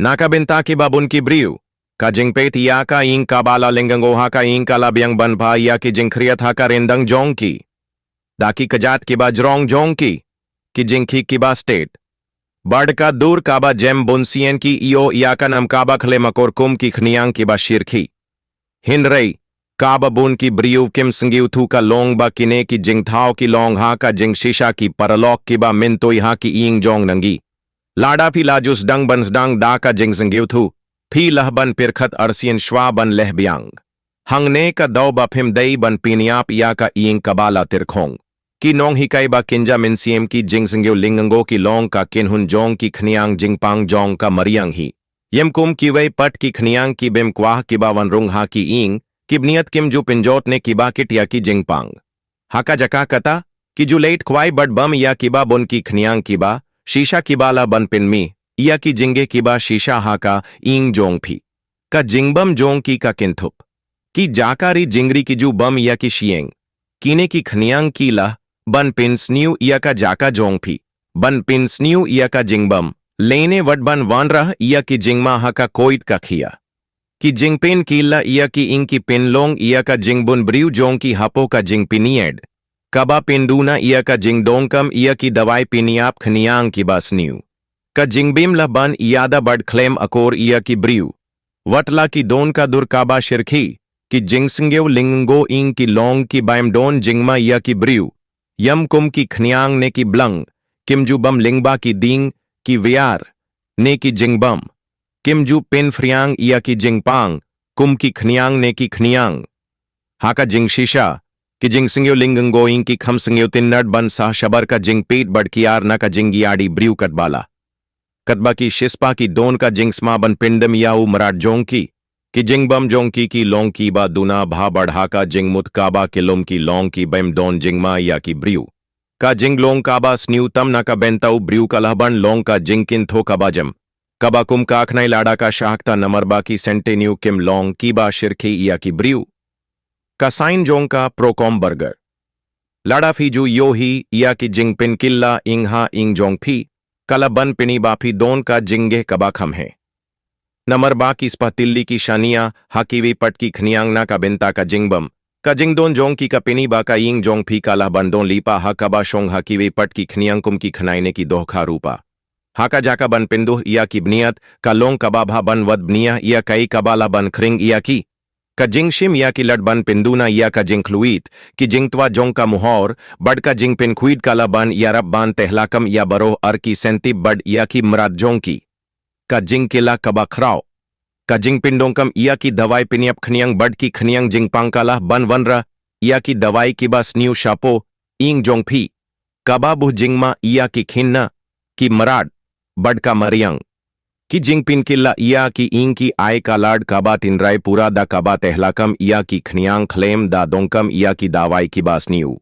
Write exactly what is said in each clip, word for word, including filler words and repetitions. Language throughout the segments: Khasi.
Na ka bynta kiba bun ki briew, ka jingpeit ïa ka ïing kaba la lyngngoh ha ka ïing ka la biang ban pha ïa ki jingkhriat ha ka ryndang jong ki. Da ki kjat kiba jrong jong ki, ki jingkhih kiba stet. Bad ka dur kaba jem bunsien ki ïoh ïa ka nam kaba khlem akor kum ki khñiang kiba shyrkhei. Hynrei, kaba bun ki briew kim sngewthuh ka long ba kine ki jingthaw ki long ha ka jingshisha ki paralok kiba myntoi ha ki ïing jong ngi. Lada phi la ju sdang ban sdang da ka jingsngewthuh, phi lah ban pyrkhat arsien shuwa ban leh biang. Hangne ka daw ba phim dei ban pynïap ïa ka ïing kaba la tyrkhong. Ki nonghikai ba kynja mynsiem ki jingsngewlyngngoh ki long ka kynhun jong ki khñiang jingpang jong ka mariang hi. Ym kum kiwei pat ki khñiang ki bym kwah kiba wan rung ha ki ïing, ki bniat kim ju pynjot ne kiba kit ïa ki jingpang. Ha ka jaka kata, ki ju leit khwai bad bam ïa kiba bun ki khñiang kiba shisha kiba lah ban pynmih ïa ki jingeh kiba shisha ha ka ïing jong phi. Ka jingbam jong ki ka kynthup. Ki jaka ri jingri ki ju bam ïa ki shyieng. Kine ki khñiang ki lah ban pynsniew ïa ka jaka jong phi, ban pynsniew ïa ka jingbam, lane wat ban wanrah ïa ki jingma ha ka koit ka khia. Ki jingpynkylla ïa ki ïing ki pynlong ïa ka jingbun briew jong ki hapoh ka jingpynïaid, kaba pynduna ïa ka jingdonkam ïa ki dawai pynïap khñiang kiba sniew. Ka jingbym lah ban ïada bad khlem akor ïa ki briew. Wat la ki don ka dur kaba shyrkhei, ki jingsngewlyngngoh ïing ki long ki bym don jingma ïa ki briew. Ym kum ki khñiang ne ki blang, kim ju bam lyngba ki dieng, ki wiar, ne ki jingbam. Kim ju pynphriang ïa ki jingpang, kum ki khñiang ne ki khñiang. Ha ka jingshisha, ki jingsngewlyngngoh ïing ki kham sngewtynnad ban sah shabar ka jingpeit bad kiar na ka jingïada briew katba la. Katba ki shispah ki don ka jingsma ban pyndem ïa u mrad jong ki. Ki jingbam jong ki ki long kiba duna bha bad ha ka jingmut kaba kyllum ki long ki bym don jingma ïa ki briew. Ka jinglong kaba sniew tam na ka bynta u briew ka lah ban long ka jingkynthoh kaba jem. Kaba kum ka khnai lada ka shah kata namar ba ki senteniew kim long kiba shyrkhei ïa ki briew. Ka sign jong ka Procom Burger. Lada phi ju ïohi ïa ki jingpynkylla ïing ha ïing jong phi, ka lah ban pyni ba phi don ka jingeh kaba kham heh. Namar ba ki spah tylli ki shaniah ha kiwei pat ki khñiang na ka bynta ka jingbam, ka jingdon jong ki ka pyni ba ka ïing jong phi ka lah ban don lypa ha kaba shong ha kiwei pat ki khñiang kum ki khnai ne ki dohkha rupa. Ha ka jaka ban pynduh ïa ki bniat, ka long kaba bha ban wad bniah ïa kaei kaba lah ban khring ïa ki. Ka jingshim ïa ki lad ban pynduna ïa ka jingkhlwit, ki jingtwa jong ka mohor, bad ka jingpynkhuid ka lah ban ïarap ban tehlakam ïa baroh ar ki syntip bad ïa ki mrad jong ki. Ka jingkylla kaba khraw. Ka jingpyndonkam ïa ki dawai pynïap khñiang bad ki khñiang jingpang ka lah ban wanrah ïa ki dawai kiba sniew shapoh ïing jong phi. Kaba buh jingma ïa ki khynnah, ki mrad, bad ka mariang. Ki jingpynkylla ïa ki ïing ki ai ka lad kaba tynrai pura da kaba tehlakam ïa ki khñiang khlem da donkam ïa ki dawai kiba sniew.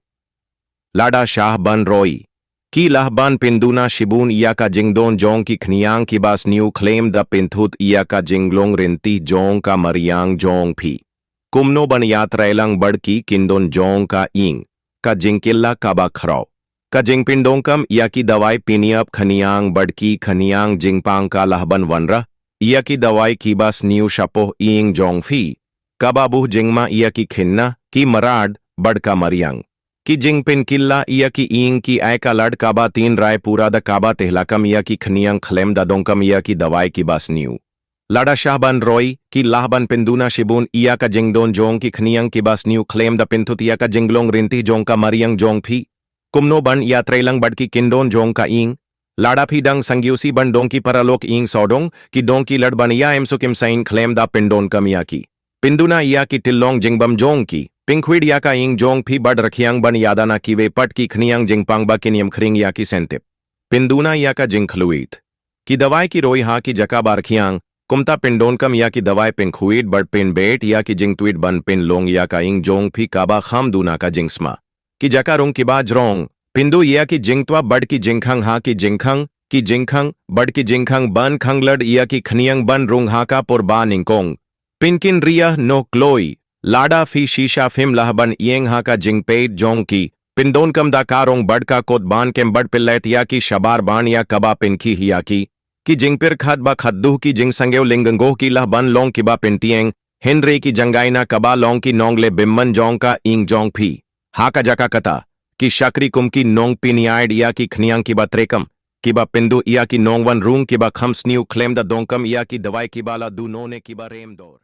Lada shah ban roi, ki lah ban pynduna shibun ïa ka jingdon jong ki khñiang kiba sniew khlem da pynthut ïa ka jinglong ryntih jong ka mariang jong phi. Kumno ban ïatreilang bad ki kyndon jong ka ïing, ka jingkylla kaba khraw. Ka jingpyndonkam ïa ki dawai pynïap khñiang bad ki khñiang jingpang ka lah ban wanrah ïa ki dawai kiba sniew shapoh ïing jong phi. Kaba buh jingma ïa ki khynnah, ki mrad, bad ka mariang. Ki jingpynkylla ïa ki ïing ki ai ka lad kaba tynrai pura da kaba tehlakam ïa ki khñiang khlem da donkam ïa ki dawai kiba sniew. Lada shah ban roi, ki lah ban pynduna shibun ïa ka jingdon jong ki khñiang kiba sniew khlem da pynthut ïa ka jinglong ryntih jong ka mariang jong phi. Kumno ban ïatreilang bad ki kyndon jong ka ïing. Lada phi dang sangeh shi ban don ki paralok ïing sawdong, ki don ki lad ban ïa em suk im sain khlem da pyndonkam ïa ki. Pynduna ïa ki tyllong jingbam jong ki, pynkhuid ïa ka ïing jong phi bad rkhiang ban ïada na kiwei pat ki khñiang jingpang ba kin ym khring ïa ki syntip. Pynduna ïa ka jingkhlwit. Ki dawai ki roi ha ki jaka ba rkhiang, kumta pyndonkam ïa ki dawai pynkhuid bad pynbeit ïa ki jingtwit ban pynlong ïa ka ïing jong phi kaba kham duna ka jingsma. Ki jaka rung kiba jrong, pynduh ïa ki jingtwa bad ki jingkhang ha ki jingkhang, ki jingkhang, bad ki jingkhang ban khanglad ïa ki khñiang ban rung ha ka por ba nyngkong. Pynkynriah noh kloi, lada phi shisha phim lah ban ïeng ha ka jingpeit jong ki, pyndonkam da ka rong bad ka kot ban kem bad pynlait ïa ki shabar ban ïa kaba pynkhih ïa ki. Ki jingpyrkhat ba khatduh ki jingsangeh lyngngoh ki lah ban long kiba pyntieng, hynrei ki jangaiña kaba long ki nongleh bymman jong ka ïing jong phi. Ha ka jaka kata, ki shakri kum ki nongpynïaid ïa ki khñiang kiba treikam, kiba pynduh ïa ki nongwan rung kiba kham sniew khlem da donkam ïa ki dawai kiba la duh noh ne kiba rem dor.